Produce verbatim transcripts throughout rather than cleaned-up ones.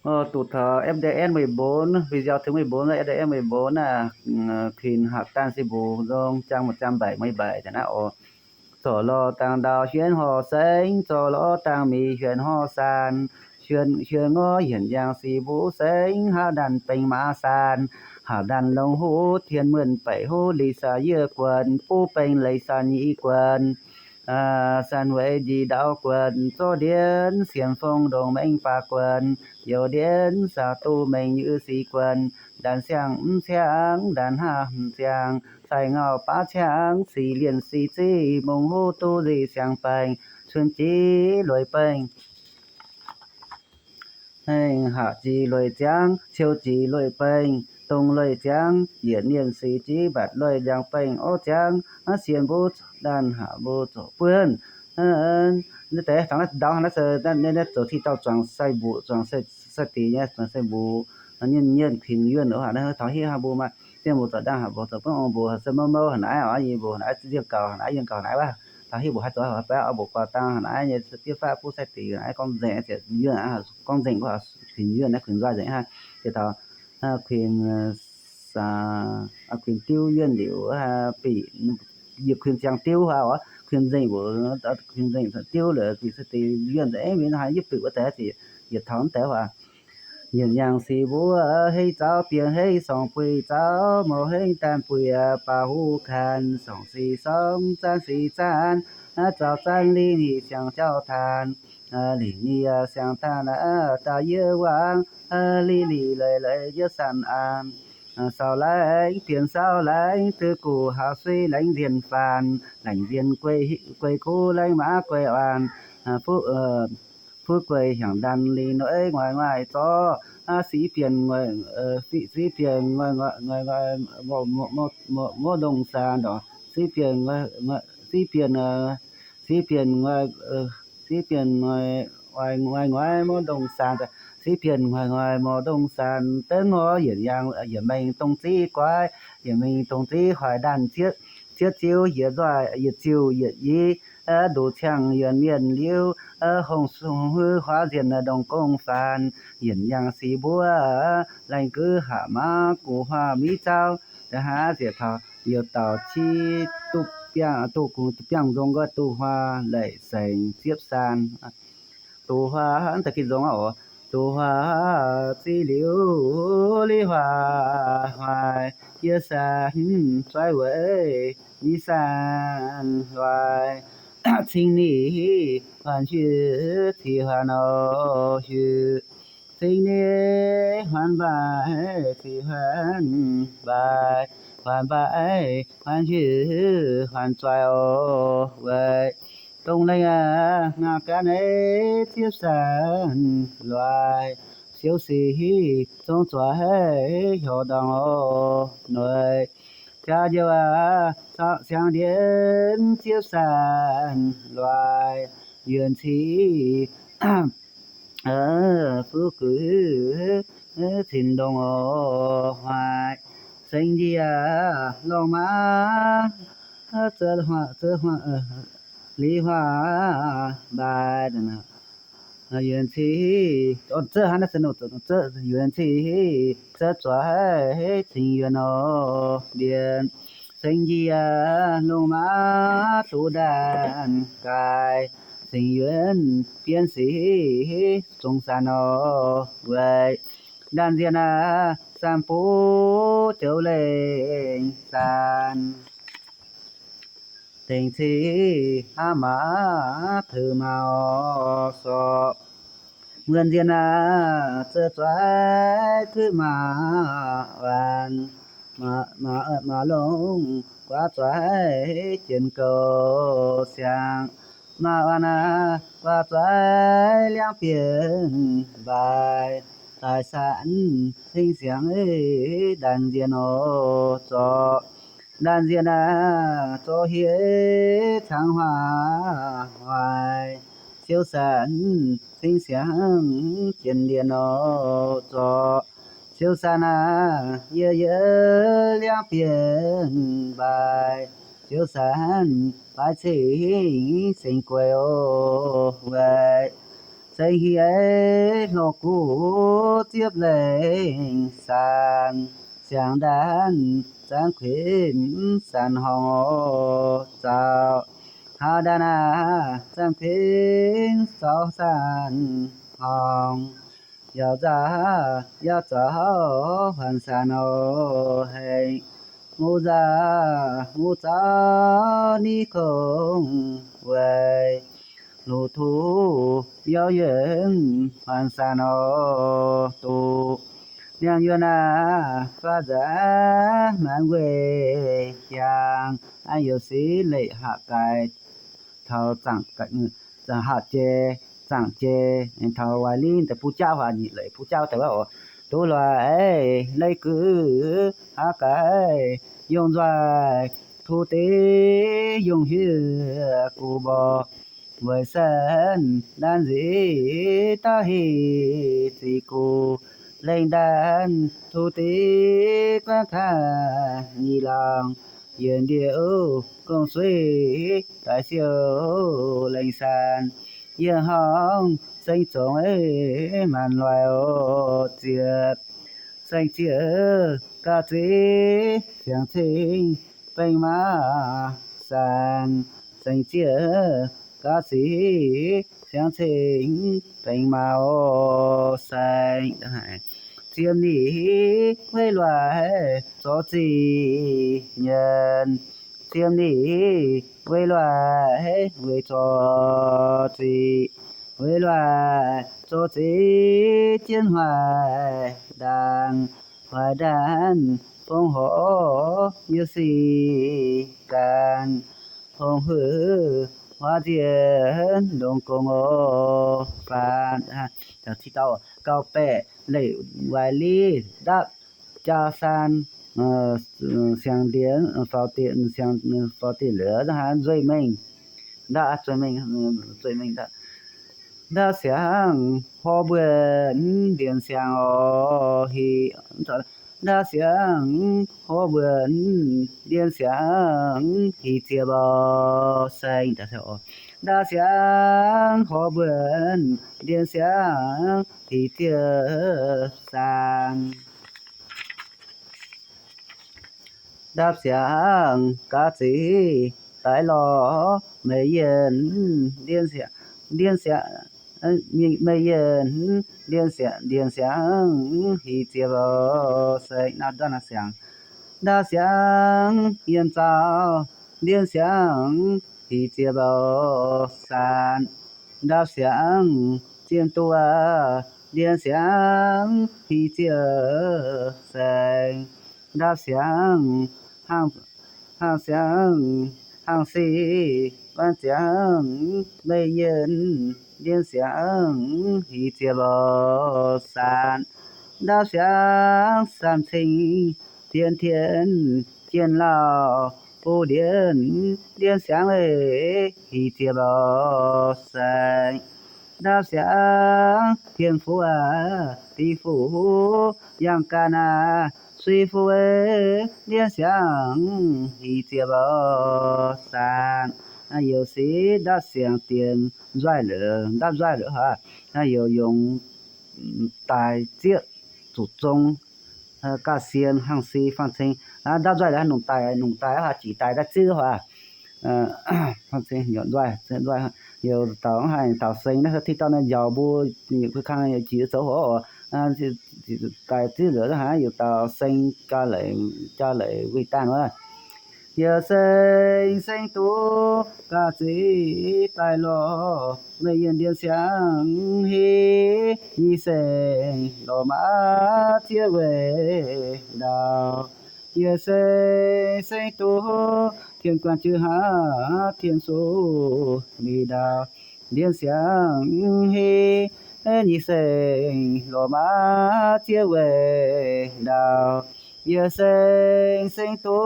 Ơ, tụ thọ F D S mười bốn, video thứ mười bốn là F D S mười bốn là, ừ, khuyên hợp tan si bù dông trang một trăm bảy mươi bảy thế nào. Sổ lô tăng đào xuyên hồ sánh, sổ lô tăng mì xuyên hồ san, xuyên, xuyên ngô hiển yang si bù sánh, hảo đàn pênh mã san, hảo đàn lông hú thiên mượn bảy hú lý sa yơ quần, phú pênh lấy sa nhị quần. À, san huế di đạo quần, số điện, xiên phong đồng mệnh ba quần, dầu điện, sa tu mệnh như si quần, đàn xiang, xiang, đàn ha, xiang, sai ngao, pá xiang, si liên, si, si, mông hú tu, di, xiang, pênh, xuân, chi, lôi, pênh. Hênh, hạ, chi, lôi, xiang, chiêu, chi, lôi, pênh, tông, lôi, xiang, diễn, liên, si, chi, bạt, lôi, yang, pênh, ô, xiang, á, xiên, bố, đàn, hạ, bố, tổ, bươn. Ơ, ơ, như thế, thằng nó đóng, nó sẽ, nó, nó, nó, tổ thi tao chọn sai bố, chọn sai, sai tí nhé, chọn sai bố. Nó nhân, nhân, khuyên, yuen, nữa, hả, nó, thảo hi, hả, bố mà. Tiên bố, tổ, đàn, hả, bố, tổ, bố, bố, hả, sai, mâu, mâu, hả, nãy, hả, gì, bố, hả, nãy, riêng cầu, hả, nãy, riêng cầu, hả, nãy, ba. Thảo hi, bố, hả, tổ, hả, bố, bố, tăng, hả, nãy, như, sai, tiếp pháp, bố, sai tí, hả, nãy, con rể, sẽ, yuen, hả, con rể, hả, khuyên, yuen, nãy, khuyên, doa, rể, hả. Thì thảo, à, khuyên, ờ, sa, à, khuyên tiêu, yuen, liu, à, bị, việc khuyên chàng tiêu, hả, khuyên rể, bố, à, khuyên rể, tiêu, là, vì, sai tí, yuen, rể, vì, nó, hả, giúp, bị, bố, té, thì, việc thảo, té, hả. Yuen yang si bố, à, hê cháo piêng, hê song pui cháo, mô hê tan pui, à, pa hu khan, song si song, chan si chan, à, cháo chan li ni xiang cháo than, à, li ni, à, xiang than, à, ta yơ wang, à, li li lơi lơi yơ san an, à, sao lãnh, phiền sao lãnh, tư cụ hào suy lãnh diên phàn, lãnh diên quê, quê cũ lãnh mã quê oan, à, phú, ờ, Phước quầy hiảng đàn lì nỗi ngoài ngoài cho, à, sĩ phiền ngoài, ờ, sĩ, sĩ phiền ngoài ngoài ngoài ngoài mô mô mô mô mô đồng sản đó, sĩ phiền ngoài ngoài sĩ phiền, ờ, sĩ phiền ngoài, ờ, sĩ phiền ngoài ngoài ngoài ngoài mô đồng sản đó, sĩ phiền ngoài ngoài mô đồng sản, tên ngô yển yang, ờ, yển mệnh tông sĩ quái, yển mệnh tông sĩ hoài đàn chiết chiết chiêu, yển doài, yển chiêu, yển yi, ơ, đủ chàng yển miền liêu, ơ, hồng hư hóa diện, ơ, đồng công phan, yển yang sĩ búa, ơ, lành cứ hạ mã, củ hoa mỹ trao, ơ, há diệt thọ, yển tỏ chi, tụ piang, tụ cùng tụ piang dông gơ tụ hoa, lệ sành, diếp san. Tụ hoa, ăn ta kịp dông ổ. Tụ hoa, chi liu, lý hoa, hoài, yơ san, xoay quẩy, nhĩ san, hoài. Chính ni, hoàn chữ, thì hoàn ô, chữ. Chính ni, hoàn bài, thì hoàn bài, hoàn bài, hoàn chữ, hoàn xoay ô, quẩy. Tông lênh a, ngã cán ê, thiếp sản, loài, siêu sĩ, sống chua hê, hô đong ô, nội, cha diêu a, sao, siang điên, thiếp sản, loài, yuen sĩ, ơ, phú cử, ơ, thìn đồng ô, hoài, sinh di a, long mã, ơ, tơ hoa, tơ hoa, ơ, lý hoa, bài, đó là, ơ, yuen sĩ, ôn tơ hana sân ôn tơ, yuen sĩ, tơ chua hê, hê, thìn yuen ô, điên, Sinh di a, long mã, tu đàn, cai, sinh yuen, piên sĩ, sông san ô, vậy. Đàn diên a, san phú, châu lênh, san. Tình sĩ, a mã, thư mạo, so. Nguyên diên a, tơ choái, thư mã, oan. Mã, mã, mã long, quá choái, chiến cầu, siang. Mã oan a, quá choái, liang phiền, bài. Tài sản, sinh siang, đàn diên ô, cho. Đàn diên a, cho hiế, thăng hoa, hoài. Siêu sản, sinh siang, chiến điên ô, cho. Siêu sản a, yơ yơ, liang phiền, bài. Siêu sản, bài sinh, sinh quê ô, hoài. teng hi ê hlok ku tiep leng san, siang dan zan khuin san hong o zau, ha dan a zan khuin zau san hong, yau za yau zau hwan san o heng, mu za mu zau ni kong wei, lu thu yau yen hwan san o tu, niang yuan a fa za man wei yang, an yau si lei ha kai thao zang kai, zang ha che, zang che, thao wai li te pu chao ha ni lei pu chao te wa o. Tu loi lei ku ha kai yong zoi, thu ti yong hi ku bo, wei sen dan zi ta hi zi ku, leng dan thu ti kwan kha ni long, yen diu kong sui tai siu leng san, yen hong seng zong e man loi o ziep, seng ziep ka zi siang cing peng ma san, seng ziep ka zi siang cing peng ma o seng. Ziep ni wei loi zo zi nyen, ziep ni wei loi wei zo zi, wei loi zo zi jin hoi dan, hoi dan phong ho yau si kan, phong hu hua dien dong kong o pan. Ha, chang chi tau, kau pe lei wai li dap cha san, siang dien, phao dien, siang, phao dien lửa ha, zui meng. Đa zui meng, zui meng đa. Đa siang ho buen dien siang o hi. Đa siang ho buen dien siang hi ziep o seng. Đa siang ho buen dien siang hi ziep san. Đap siang ka zi tai lo, mei yen dien siang, dien siang, mei yen dien siang, dien siang hi ziep o seng. Na đa na siang. Đap siang yen zau, dien siang hi ziep o san. Đap siang zien tua, dien siang hi ziep seng. Đap siang hang, hang siang hang si, wan siang mei yen, dien siang hi ziep o san. Đap siang san cing, dien dien dien lao, pu dien dien siang e hi ziep o seng. Đap siang dien fu a, di fu yang kan a, sui fu e dien siang hi ziep o san. A, yau si đap siang dien zai le, đap zai le ha. A, yau yong tai ziep zu zong, ka sien hang si fang cing. A, đap zai le ha, nung tai, nung tai ha, ci tai đap ziep ha. Fang cing yau zai, zai ha. Yau tau ha, tau seng na, thi tau na yau bu, yau ku khang yau ci zau ho. A, ci, ci tai ziep le ha, yau tau seng ka lei, ka lei wei tan wa. Yau seng seng tu ka zi tai lo, mei yen dien siang hi, nyi seng lo ma ziep wei dau. Yau seng seng tu, dien guan ci ha, dien su mi dau. Dien siang hi, nyi seng lo ma ziep wei dau. Yau seng seng tu,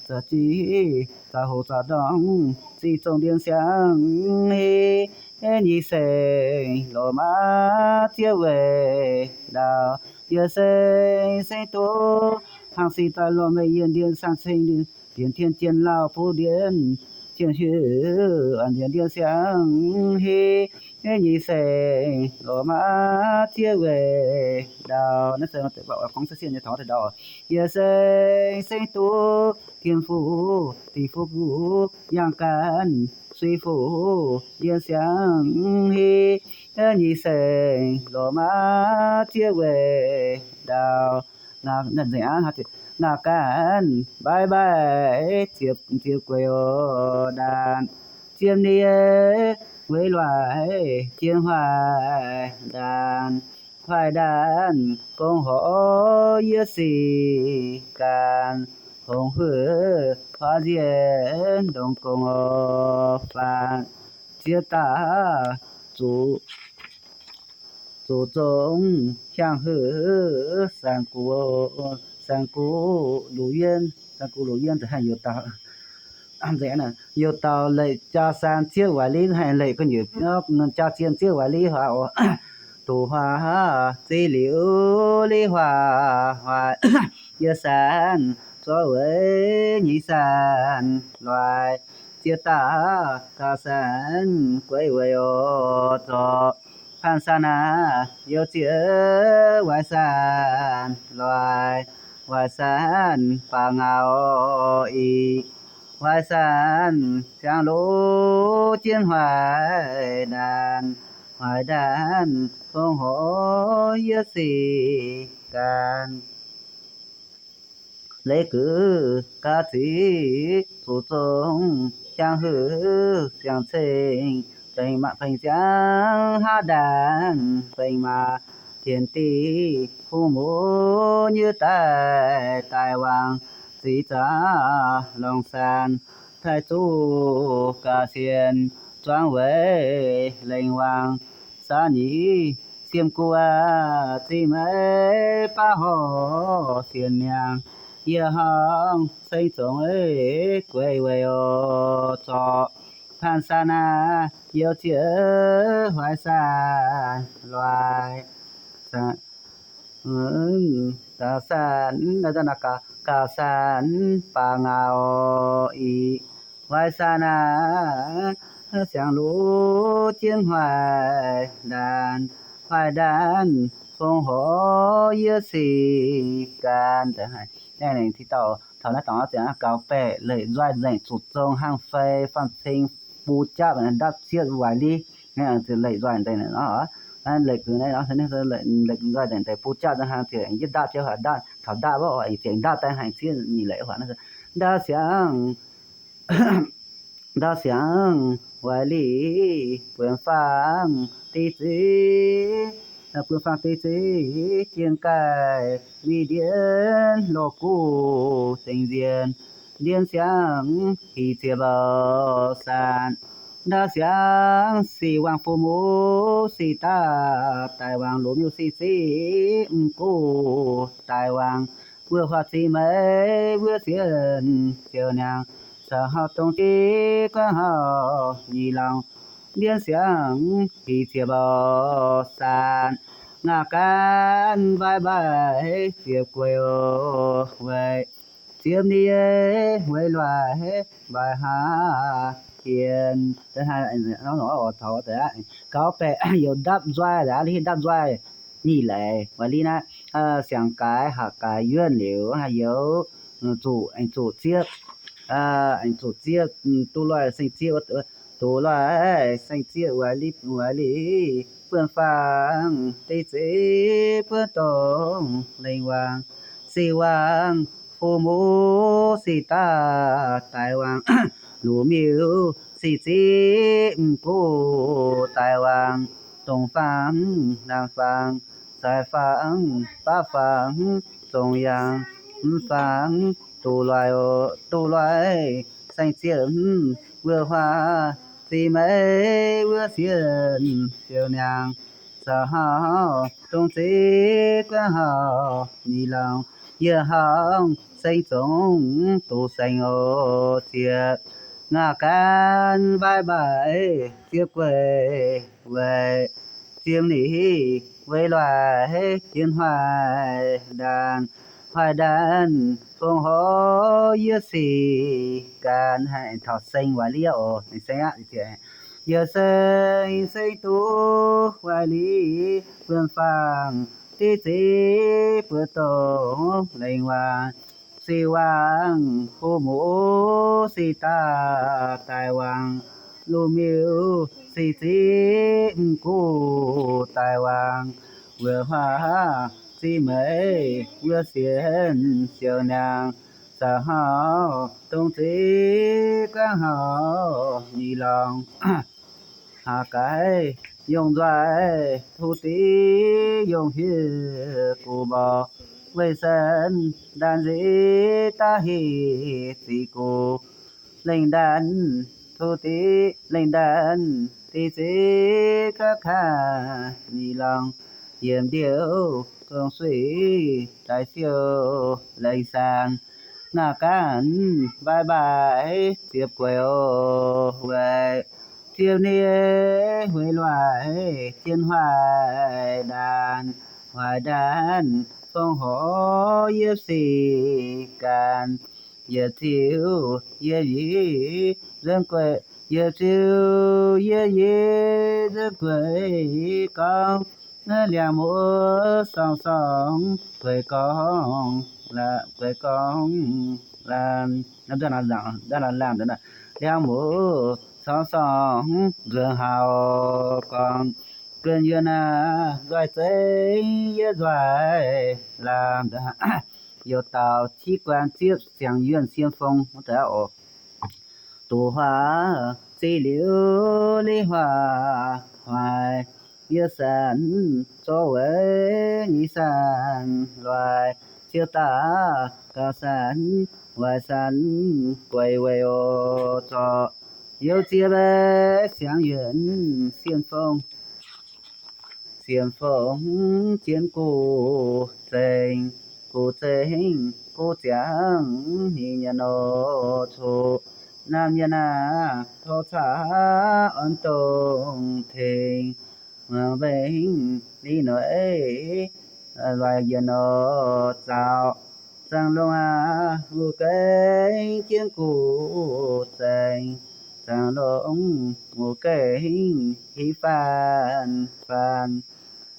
za ci, za ho za dong, ci zong dien siang hi, nyi seng lo ma ziep wei dau. Yau seng seng tu, hang si tai lo mei yen dien san cing dien, dien dien dien lao pu dien, dien hi, an dien dien siang hi, nhi seng lo ma ciet wei dau. Nơ sơ nơ tơ ba khong sơ sien nhi thong tơ dau. Yơ seng seng tu kien fu ti fu bu yang kan sui fu yơ siang hi. Nhi seng lo ma ciet wei dau. Ngà nơ deng a ha ti ngà kan bai bai ciet ciet kuei o dan. Ciêm ni wei luai ciên hoài đàn, hoài đàn phong hổ yơ si can, hùng hư hoa diên đồng cùng ô phan, chia ta chủ chủ trông hiang hư sang cu sang cu lục yên, sang cu lục yên thì hay nhiều ta. Deng a nơ, yo tau lei ca san ciet wai li, hay lei kơ nhi, nơ ca sien ciet wai li hua o. Tu hua ha, ci liu li hua, hua, yơ san, so wei nhi san, luai, ciet ta, ka san, kuei wei o, so. Phan san a, yo ciet wai san, luai, wai san, pa ngao i. Hoài sản, siang lũ chiến hoài đàn, hoài đàn, phong hổ yơ si can. Lễ cử ca sĩ, chủ trương, siang hư, siang sinh, phanh mạ phanh siang, hát đàn, phanh mạ, thiên ti, phu mô, như tai, tai hoàng, sĩ trả, lòng sàn, thái chu, ca siên, choáng huế, lệnh hoàng, xã nhĩ, siêm cua, sĩ mê, pa ho, siên niang, yơ hong, sanh sống, ê, quê, quê, ô, cho, phan, sa, na, yơ, chia, hoài, sa, loài, sa, Ừm, ta san, na ta na ka, ka san, pa ngao i. Hoài sản, siang lũ chiến hoài đàn, hoài đàn, phong hổ yơ si can. Thế này, thế này thì tao, tao nói tao nói tiếng cáo pẹ, lệ doai dành chủ trương hang phê, phan sinh, bu chap, đáp siết hoài lý. Nè, thì lệ doai dành này nó hả? Lệ cử này nó, thế nên lệ, lệ doai dành để bu chap, hang thì anh đáp chứ hả, đáp, thảo đáp, anh chỉ đáp tay hành siết, nhìn lệ hả, nó đáp siang. Đa siang, hoài lý, quyền phang, ti tsi, quyền phang ti tsi, chiến cai, mi điên, lô cu, tình diên, điên siang, hỷ chia bảo sản. Đa siang, si hoàng phu mô, si ta, tai hoàng lũ miu si si, cu, tai hoàng, Vừa hoa si mê, vừa siên, siêu niang, sa hao tông chi, quang hao, nhi lòng, điên siang, hỷ chia bảo sản, ngà can, vai bai, chia quê ô, quê, chiếm ni ê, quê loài, vai ha, hiền. Thứ hai là nó nói ở thổ thế, cáo pẹ, yo đáp doai, đã đi đáp doai. Nhi lễ, và lý na, à, siang cái, hạ cái, yuan liu, ha yo, ừ, chủ, anh chủ chiếc, à, anh chủ chiếc, ừ, tu loại sinh chiếc, ờ, tu loại sinh chiếc, và lý, và lý, phương phang, tí sĩ, phương tông, linh hoàng, sĩ hoàng, phu mô, sĩ ta, tai hoàng, lũ miu, sĩ sĩ, ừ, cô, tai hoàng, Tông phang, nam phang, sai phang, pa phang, tông yang, m phang, tu loài ô, tu loài, xanh xiêm, vừa hoa, si mê, vừa xiên, siêu niang, sa hao, tông si, quang hao, nhi lòng, yơ hong, xanh sống, tu xanh ô, thiệt, ngà can, bye bye, thiệt quê, quê. Chiêm nỉ, với loài chiến hoài đàn, hoài đàn, phong hổ, yơ si, can, hay thọ xanh, hoài lý ô, xanh á, thì Yơ sêng sêng tu hoai li, bơ̆n phang ti ti bơ̆ tông lêng vang. Si vang phu mô si ta tai vang, lu miu si ti ưm ku tai vang. Vơ hoa si mê vơ siêng siêu nang, sa hao tông ti kang hao ni lòng. Ha kai yong duai thu ti yong hi ku bo, vê sân đan di ta hi ti ku. Lêng đan thu ti, lêng đan ti ti ka kha ni lòng. Yêm điêu công suy tai siêu lêng sang. Ngà cản bye bye, tiếp quay ô vậy. Tiếp nê huế loại, chiến hoài đàn, hoài đàn, phong hổ, yếp xì cản, yếp thiêu, yếp yí, dưỡng quê, yếp thiêu, yếp yí, dưỡng quê, con. Liang mũ song song, quê con là, quê con là, năm đó là, đó là làm đó nè. Liang mũ song song, gương hào con. Quyền yuen à, doài tê, yết doài làm đó. Yêu tàu, chỉ quan tiếp, xiang yuen, xiên phong, không thể ổ. Tù họa, chi liu, lý họa, hoài, yơ sản, cho huế, lý sản, loài, chiêu tả, cả sản, hoài sản, quầy huế ô, cho, yêu chia bê, xiang yuen, xiên phong. Xiên phong chiến cụ chênh, cụ chênh, cụ chang, ni nhân ô chu. Nam nhân a, thô cha, ân tông thênh, mà bênh, lý nội, loài nhân ô chào. Chàng long a, ngũ kênh chiến cụ chênh. Chàng long ngũ kênh hí phan phan.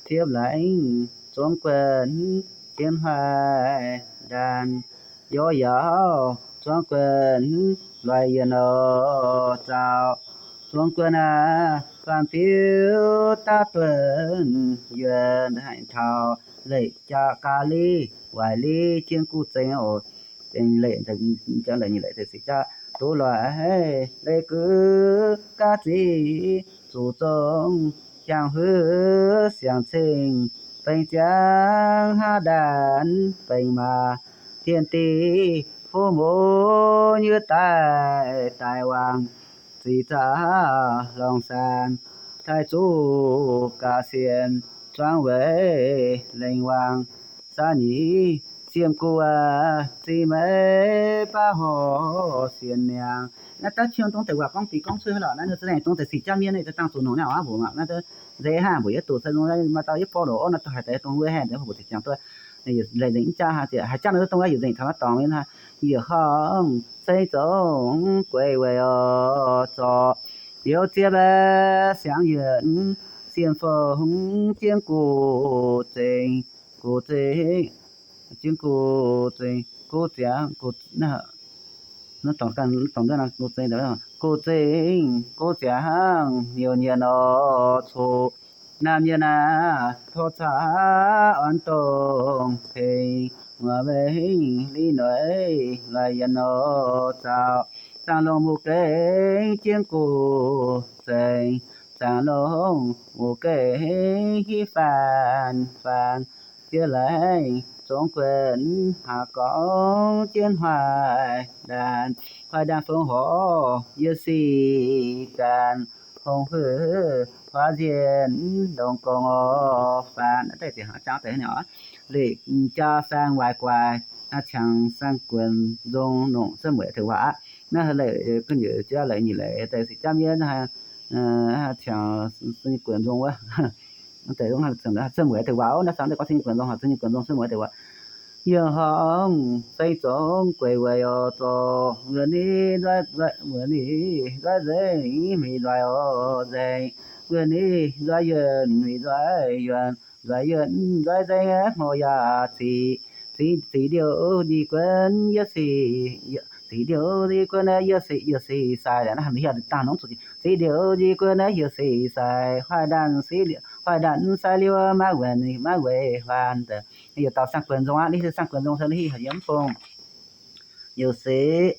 Thiếp lãnh tổng quyền chiến hoài đàn. Yo yảo tổng quyền loài yên ô chào. Tổng quyền a, phan phiếu ta tuần yuen hạnh thảo lệ cha ca ly. Hoài lý chiến cụ chênh ô. Chênh lệ, chênh lệ, như lệ, thầy sĩ cha. Tú loại, lệ cứ, cá chỉ, chủ trương, chàng hứa, xiang chênh, bênh chàng, ha đàn, bênh mà, thiên ti, phú mô, như tài, tài hoàng, sĩ cha, lòng sàn, thái chủ, cả xiên, choáng về, lệnh hoàng, sa nhĩ, xiêm cua, si mê, pa ho, xiên niang. Na ta chiang tông te wa kong ti kong sui lo, na nu tse tông te si cha mien ne ta tang tu nong na wa bu ma, na ta dễ ha bu ye tu sa nong ma ta ye po lo, na ta hai te tông we ha de bu ti chiang tu. Ni le ding cha ha ti, ha cha na tông wa ye ding tha ma tong ha. Ye hong, sei tông, quay we o, cho. Liu chia bê, xiang yuen, xiên phong, chiến cụ chênh, Cô Trinh, chính cô Trinh, cô Tráng, cô, nó, nó tổng căn, nó tổng đó là cô Trinh đó. Cô Trinh, cô Tráng, nhiều nhiều nó, số, nam nhiều na, thô cha, ấn tông, thì, mà về hình, lý nói, là yên nó, chào, chàng lòng một cái, chính cô Trinh, chàng lòng một cái, hí phan, phan, chia lãnh, tổng quyền, hạ cổng, chiến hoài đàn, hoài đàn phượng hổ, yơ si can, hùng hư, hóa diện, đồng công ô phan. Đây thì họ cháu thế nhỏ. Lệ cha sang hoài quài, a chàng sang quyền dông nông sân mười thử họa. Na lệ cứ nhớ cha lệ nhị lệ, đây thì chăm nhớ ha, ha chàng sang quyền dông á. Tê dong ha, sân ha, sân mười tê wa, na sang tê có sân quyền dong ha, sân quyền dong sân mười tê wa. Yơn hŏng sêng dŏng kuê vơi o dŏng, vơi ni dŏng vơi, vơi ni dŏng dêng, mi dŏng o dêng, vơi ni dŏng yơn, mi dŏng yơn, dŏng yơn dŏng dêng, hmâo ya si, si, si điêu di kuôn, yơ si, yơ, si điêu di kuôn, yơ si, yơ si sai, đó là mình hiểu được tăng nóng. Si điêu di kuôn, yơ si sai, hoài đàn si điêu, hoài đàn sai liêu, mã vần, mã vần hoàn tờ. Yơ tàu sang quyền dông á, đi sang quyền dông sao đi, hiểm phong. Yơ si,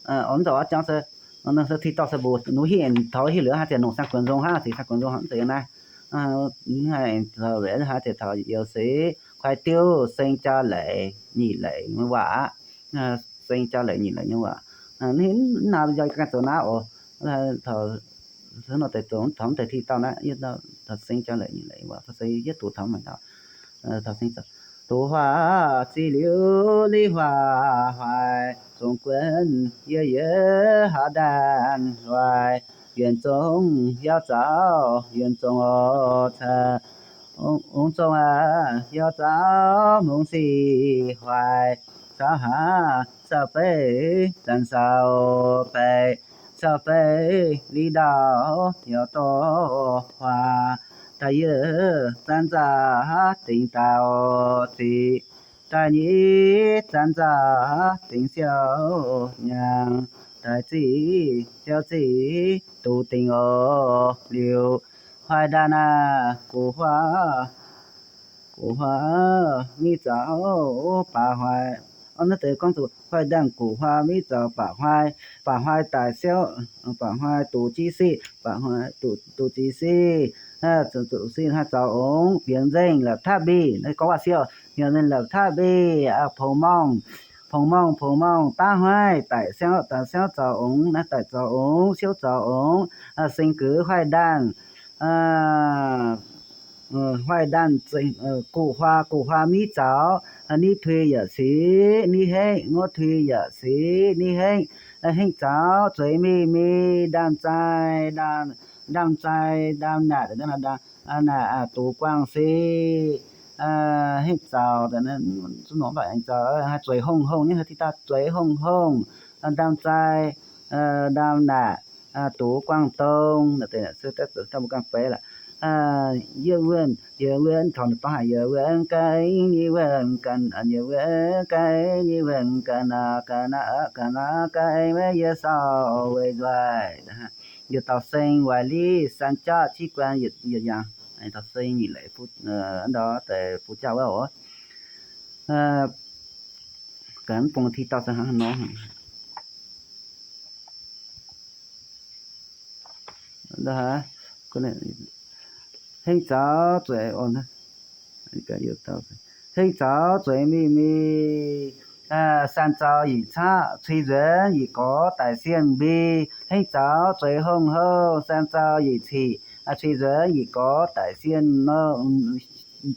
ờ, ổn tàu á, chăng sao, ổn tàu thi tàu sao bù, nụ hi, thảo hi lửa hả, thì nụ sang quyền dông hả, thì sang quyền dông hả, thì này, ờ, nụ hi, thảo lửa hả, thì thảo yơ si, khoai tiêu, sêng cha lễ, nhị lễ, mới vả, ờ, sêng cha lễ, nhị lễ, mới vả. Ờ, nên nào giờ cái tàu nào, ờ, thảo, thảo nó tàu, thảo, thảo thi tàu na, yơ tàu, thảo sêng cha lễ, nhị lễ, vả, thảo sêng yơ tụ thảo mà tàu. Ờ, thảo sêng tàu. Tụ hoa si liêu, ly hoa hoài, dông quyền, yơ yơ, hả đàn hoài, yơn dông, yao dao, yơn dông o thơ, ung, ung dông a, yao dao, mông si hoài, sao hả, sao pê, dàn sao pê, sao pê, ly đao, yao tô hoa, ta yơ, dàn dao, tỉnh táo, thì, ta nhĩ, dàn dao, tỉnh siêu, nhang, ta chỉ, siêu chỉ, tụ tỉnh ô, liêu, hoài đàn à, củ hoa, củ hoa, mi dao, bả hoài. Ơ, nó tê con tụ, hoài đàn củ hoa, mi dao, bả hoài, bả hoài tài xéo, bả hoài tụ chi si, bả hoài tụ, tụ chi si. Ha, tụ, tụ si, ha, dao ống, biến danh là tháp bi. Đây có ba siêu, hiện lên là tháp bi, à, phổ mong, phổ mong, phổ mong, tá hoài, tài xéo, tài xéo dao ống, nè, tài dao ống, siêu dao ống, à, sinh cử hoài đàn, à, ờ, hoài đàn, ờ, củ hoa, củ hoa mi dao, à, ni thuy yă si, ni hênh, ngô thuy yă si, ni hênh, à, hênh dao, chuối mi mi, đam chai, đam, đam chai, đam nạ, đam, đam, à, nạ, à, tú quang si, à, hênh dao, đam, đam, nó phải hênh dao, à, chuối hông hông nhé, thì ta chuối hông hông, à, đam chai, à, đam nạ, à, tú quang tông, là tên là sư tết, sư tết quang pế là, à, yơ vươn, yơ vươn, thon tông hả, yơ vươn cái, ni vươn cần, à, yơ vươn cái, ni vươn cần, à, cần, à, cần, à, cái, mê, yơ sao, vơi, doài, yơ tàu sinh, vơi, ly, san cha, chi quan, yơ, yơ, yơ, tàu sinh, nhị lễ, phút, ờ, đó, tệ, phút chào, ờ, ờ, cán phong thi tàu sinh hả, nó. Đó hả? Có lẽ hênh dao chuối ôn hả? Cái yêu tao. Hênh dao chuối mi mi. À, san dao yị cha, thuy duyên yị có tài siêng bi. Hênh dao chuối hông hông, san dao yị thị. À, thuy duyên yị có tài siêng nông,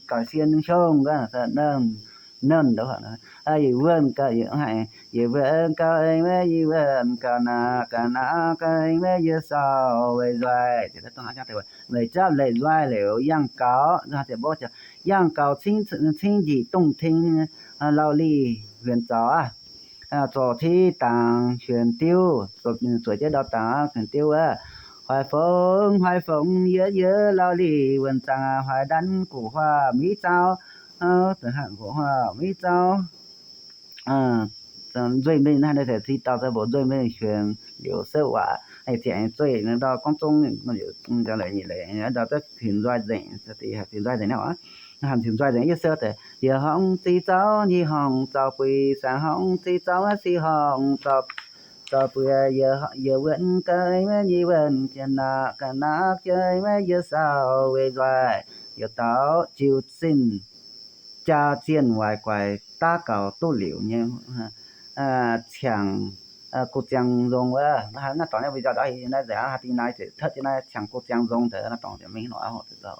tài siêng nông, đó là nông. Nơn đó hả? À, yị vươn ca, yị hại, yị vươn ca, ê, mê, yị vươn ca na, ca na, ca, ê, mê, yơ sao, vơi, doài. Thì ta tông hả chắc thì vơi. Lễ chắp, lễ doài, lễ yang cáo, nó thì bố cho yang cáo chính, chính dị tông thính, à, lao ly, huyền chó, à. À, tổ thi tàng huyền tiêu, tổ, tổ chế đào tàng huyền tiêu, à. Hoài phóng, hoài phóng, yơ, yơ, lao ly, vườn chàng, à, hoài đắn, củ hoa, mỹ cháo, à, chẳng hạn củ hoa, mỹ cháo. À, rồi mình hay là thể thi tạo ra bộ rồi mình huyền liu sơ họa, hay thì anh rồi nó đo con trông, nó liu, nó lại nhị lệ, nó đo rất huyền doài dành, thì hạt huyền doài dành nào á. Hàn thìn doài dành yơ sơ tê. Yơ hong ti tao, nhi hong tao pui, sa hong ti tao, si hong tao, tao pui, yơ, yơ vươn cái, mê, nhi vươn, kia na, ka na, kia, mê, yơ sao, vơi, doài. Yơ tao, chiu, xin, cha, chiên, hoài, quài, ta, cầu, tu, liu, nhé. À, chàng, à, cô chàng rông, à, nó, nó tỏ nên bây giờ đó thì nó giả, thì nó sẽ thật thì nó chàng cô chàng rông, thế nó tỏ thì mình nói hộ tự do.